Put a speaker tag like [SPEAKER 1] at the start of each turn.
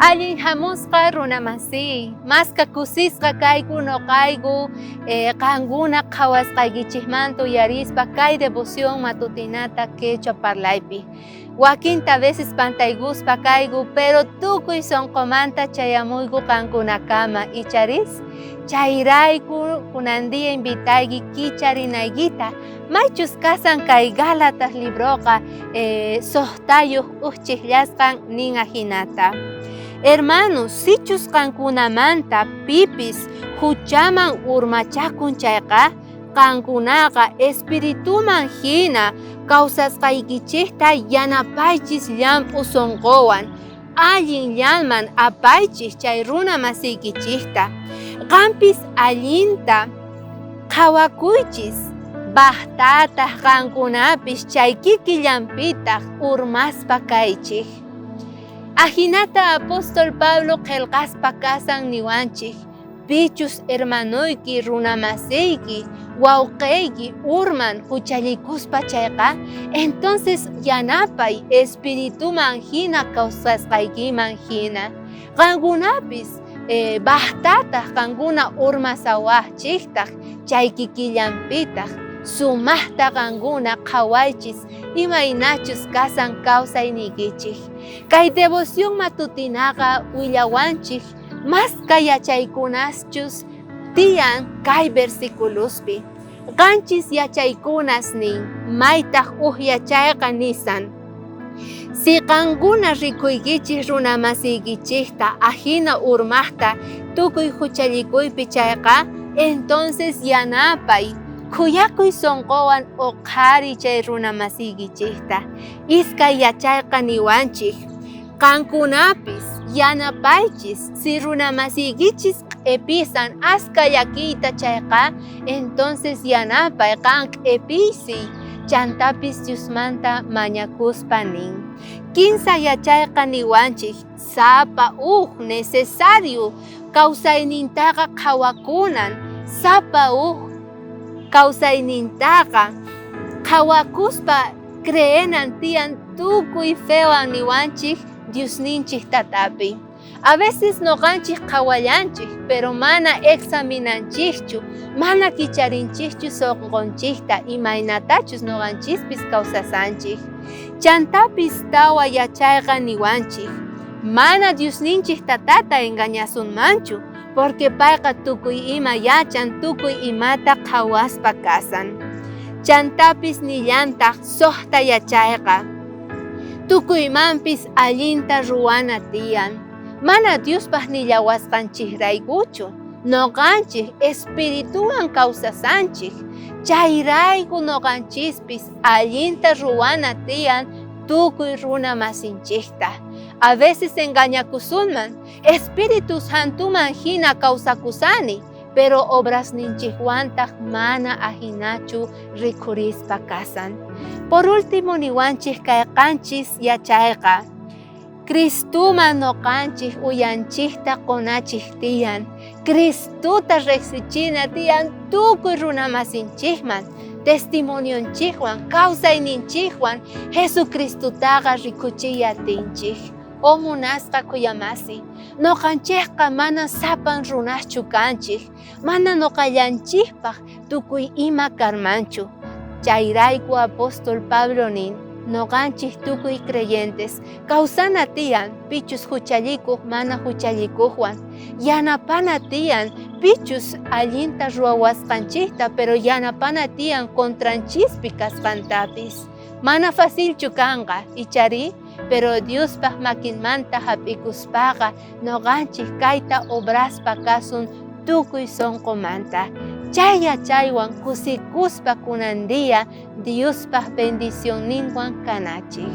[SPEAKER 1] Allin hamusqa runamasiy, maska kusisqa kayku noqayku eh, qankuna qhawasqaykichikmanta uyarispa kay devoción matutinata quechua parlaypi. Wakinta veces pantaykuspa kayku, pero tukuy sonqomanta chayamuyku qankunakama, icharis? Chayrayku kunan día invitayki kicharinaykita. Maychus kasan kay Gálatas libroqa eh, sojtayoj uj chijllasqan nin ajinata. Hermanos, sichus qankunamanta pipis juchaman urmachakun chayqa, qankunaqa espirituman jina kawsasqaykichejta yanapaychis llamp'u sonqowan, allin llanman apaychis chay runa masiykichejta. Qanpis allinta qhawakuychis, bajtataj qankunapis chay kikillanpitaj urmaspa kaychej. Ajinata apóstol Pablo qhelqaspa kasan niwanchej, pichus hermanoyki, runamasiyki, wawqeyki urman juchallikuspa chayqa, entonces yanapay espirituman jina kawsasqaykiman jina. Qankunapis eh, bajtataj qankuna urmasawajchejtaj chay kikillanpitaj sumajta qankuna qhawaychis imaynachus kasan kawsayniykichej. Kay devoción matutinaqa willawanchej Maska yachaykunaschus tiyan kay versiculospi. Qanchis yachaykunas nin, maytaj uj yachayqa nisan. Si qankuna rikuykichej runamasiykichejta ajina urmajta tukuy juchallikuypi chayqa, entonces yanapay, khuyakuy sonqowan oqhariy chay runamasiykichejta. Iskay yachayqa niwanchej, Qankunapis yanapaychis, si runamasiykichis q'episan aska llakiyta chayqa, entonces yanapay qan q'epiysiy, chantapis Diosmanta mañakuspa nin. Kinsa yachayqa niwanchej, sapa uj necesario kawsaynintaqa qhawakunan, sapa uj kawsaynintaqa qhawakuspa creenan tiyan tukuy fewan niwanchej Diosninchej Tatapi. A veces noqanchej qhawallanchej, pero mana examinanchejchu, mana kicharinchejchu sonqonchejta imaynatachus noqanchispis kawsasanchej. Chantapis tawa yachayqa niwanchej, mana Diosninchej Tatata engañasunmanchu, porque payqa tukuy ima yachan, tukuy imata qhawaspa kasan. Chantapis nillantaj sojta yachayqa, tukuymanpis allinta ruwana tiyan, mana Diospaj nillawasqanchejraykuchu, noqanchej espirituwan kawsasanchej, chayrayku noqanchispis allinta ruwana tiyan tukuy runa masinchejta. A veces engañakusunman, Espíritu Santoman jina kawsakusani, pero obrasninchejwantaj mana ajinachu rikhurispa kasan. Por último niwanchej kay qanchis yachayqa, Cristoman noqanchej uyanchejta qonachej tiyan, Cristota rejsichina tiyan tukuy runamasinchejman, testimonionchejwan, kawsayninchejwan Jesucristotaqa rikuchiy atinchej. O munasqa khuyamasi, noqanchejqa mana sapan runaschu kanchej, mana noqallanchejpaj tukuy ima karmanchu. Chayrayku apóstol Pablo nin, noqanchej tukuy creyentes kawsana tiyan pichus juchallikoj mana juchallikojwan, yanapana tiyan pichus allinta ruwawasqanchejta, pero yanapana tiyan contranchispi kasqantapis. Mana facilchu kanqa, icharí? Pero Diospaj makinmanta jap'ikuspaqa noqanchej kayta obraspa kasun tukuy sonqomanta. Chay yachaywan kusikuspa kunan día Diospaj bendicionninwan kanachej.